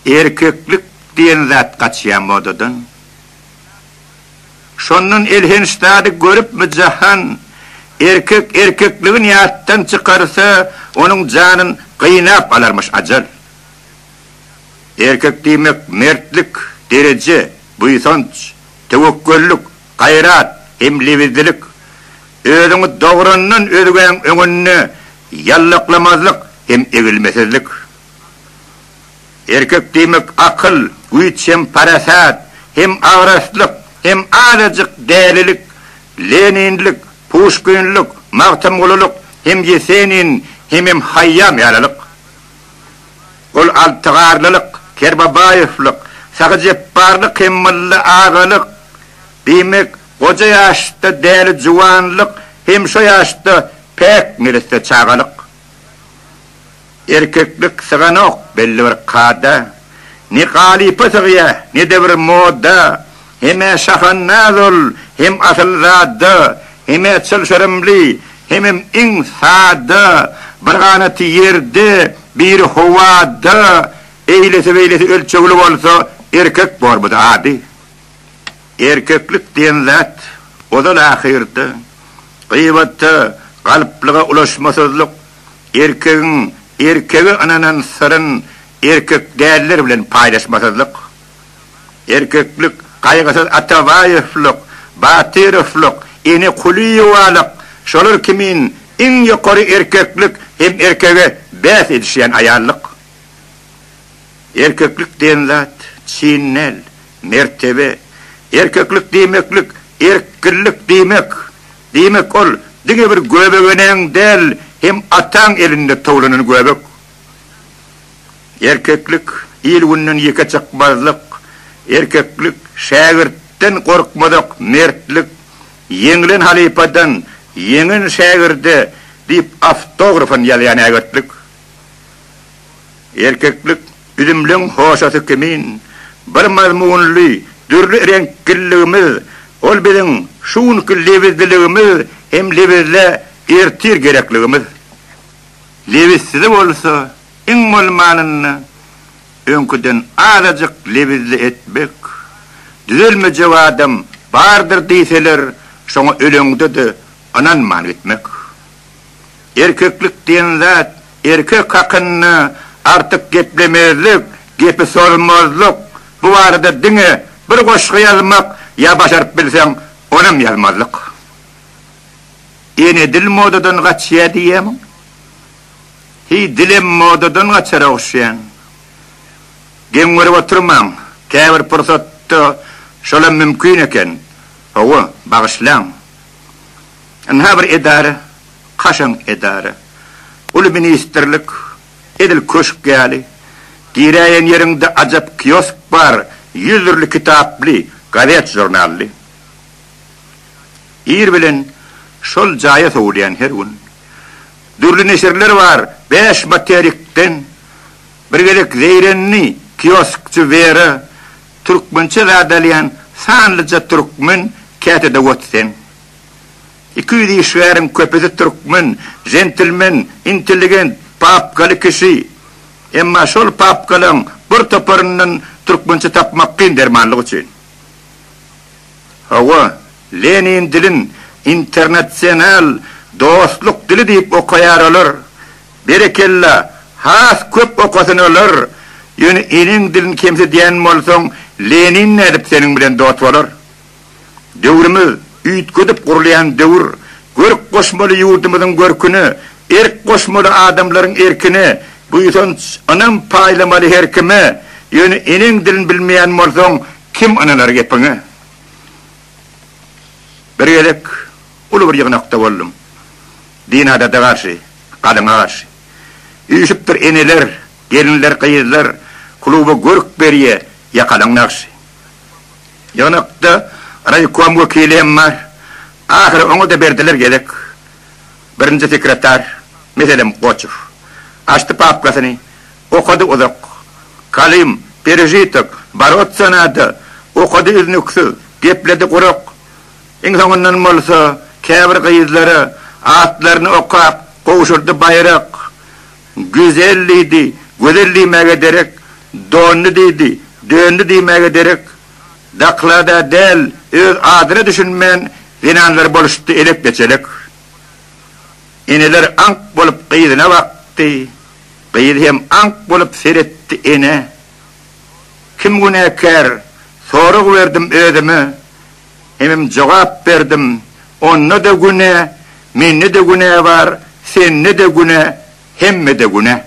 Erkeklik diýen zat gaçýar modadan. Şondan elhenç zady görüpmi jahan, Erkek erkekligin ýatdan çykarsa, onuň janyn gynap alarmyş ajal. Erkek diýmek mertlik, dereje, buýsanç, töwekgellik, gaýrat hem lebizlilik. Özüňi dograndan özgäň öňünde ýallaklamazlyk hem egilmesizlik. Erkek diýmek akyl, güýç hem parasat, hem agraslyk, hem azajyk dälilik, Leninlik, Puşkinlik, Magtymgululyk, hem Ýesenin, hemem Haýýam ýalylyk. Ol Altygarlylyk, Kerbabaýewlik, Sahy Jepbarlyk hem Mylly agalyk, diýmek, goja ýaşda däli juwanlyk hem şo ýaşda päk neresse çagalyk. Erkeklik syganok belli bir kada, Ne galypa sygýa, ne-de bir moda, Hem-ä şahandaz ol, hem asylzada, Hem-ä çylşyrymly, hemem iň sada, Bir ganaty ýerde, biri howada, Eýlesi-beýlesi ölçegli bolsa, Erkek bormudy ady. Erkeklik diýen zat ozal-ahyrda, Gybata, galplyga ulaşmasyzlyk, Erkegiň erkege ynanan syryn erkek däller bilen paýlaşmasyzlyk. Erkeklik Gaýgysyz Atabaýewlik, Batyrowlyk, Ene Kulyýewalyk, şolar kimin iň ýokary erkeklik hem erkege bäs edişýän aýallyk. Erkeklik diýen zat çyn däl, mertebe. Erkeklik diýmeklik erkgillik diýmek. Diýmek ol diňe bir göbegeneň däl hem ataň elinde towlanan göbek. Erkeklik il-günden ýeke çykmazlyk, erkeklik şägirtden gorkmazak mertlik, ýeňilen halypadan ýeňen şägirde diýip awtografyn ýazýan ägirtlik. Erkeklik üzümleň hoşasy kimin, bir mazmunly, dürli reňkliligimiz, ol biziň şu günki lebizliligimiz hem lebizlä ertir gerekligimiz. Lebizsizi bolsa, iň bolmanynda, öňküden azajyk lebizli etmek, düzelmejek adam bardyr diýseler, şoňa öleňde-de ynanman gitmek. Erkeklik diýen zat erkek hakynda artyk geplemezlik, gepi sozmazlyk, bu barada diňe bir goşgy ýazmak ýa başaryp bilseň onam ýazmazlyk. Ene dil modadan gaçýa diýýämiň? Hiý dilem modadan gaçara ogşýan. Geň görüp oturmaň, käbir pursatda şolam mümkin eken. Hawa, bagyşlaň. Ynha bir edara, kaşaň edara. Uly ministrlik, edil köşk ýaly. Giräýen ýeriňde ajap kiosk bar, ýüz dürli kitaply, gazet-žurnally. Ir bilen şol jaýa sowulýan her gün. Dürli neşirler bar, bäş materikden. Bir gezek zeýrendi kioskçy Wera, Türkmençe zat alýan sanlyja türkmen käte-de wot sen. 200 işgäriň köpüsi türkmen, jentlmen, intelligent, papkaly kişi. Emma şol papkalaň bir toparyndan türkmençe tapmak kyn dermanlyk üçin. Hawa, Lenin dilin internasional dostluk dili diýip okaýar olar. Berekella, has köp okasyn olar. Ýöne eneň dilini kemsidýän bolsaň, Lenin nädip seniň bilen dost bolar? Döwrümiz, üýtgedip gurulýan döwür. Görk goşmaly ýurdumyzyň görküne, erk goşmaly adamlaryň erkine, buýsanç, ynam paýlamaly her kime. Ýöne eneň dilini bilmeýän bolsaň, kim ynanar gepiňe? Bir gezek uly bir ýygnakda boldum. Din-adada garşy, galyňa garşy. Üýşüpdir eneler, gelinler, gyzlar, kluba görk berýä ýakalaň nagşy. Ýygnakda raýkom wekili hem bar. Ahyry oňa-da berdiler gezek. Birinji sekretar, meselem, Goçow. Açdy papkasyny, okady uzak. Kalym, perežitok, boroться nada, okady üznüksiz, gepledi gurak. Iň soňundan bolsa käbir gyzlara atlaryny okap gowşurdy baýrak. Güzel diýdi, gözel diýmäge derek. Dondy diýdi, döndi diýmäge derek. Daklada däl, öz adyna düşünmän zenanlar boluşdy elek-beçelek. Eneler aňk bolup gyzyna bakdy, gyzy hem aňk bolup seretdi enä. Kim günäkär? Sorag berdim özüme, hemem jogap berdim, Onda-da günä, mende-de günä bar, sende-de günä, hemmede günä.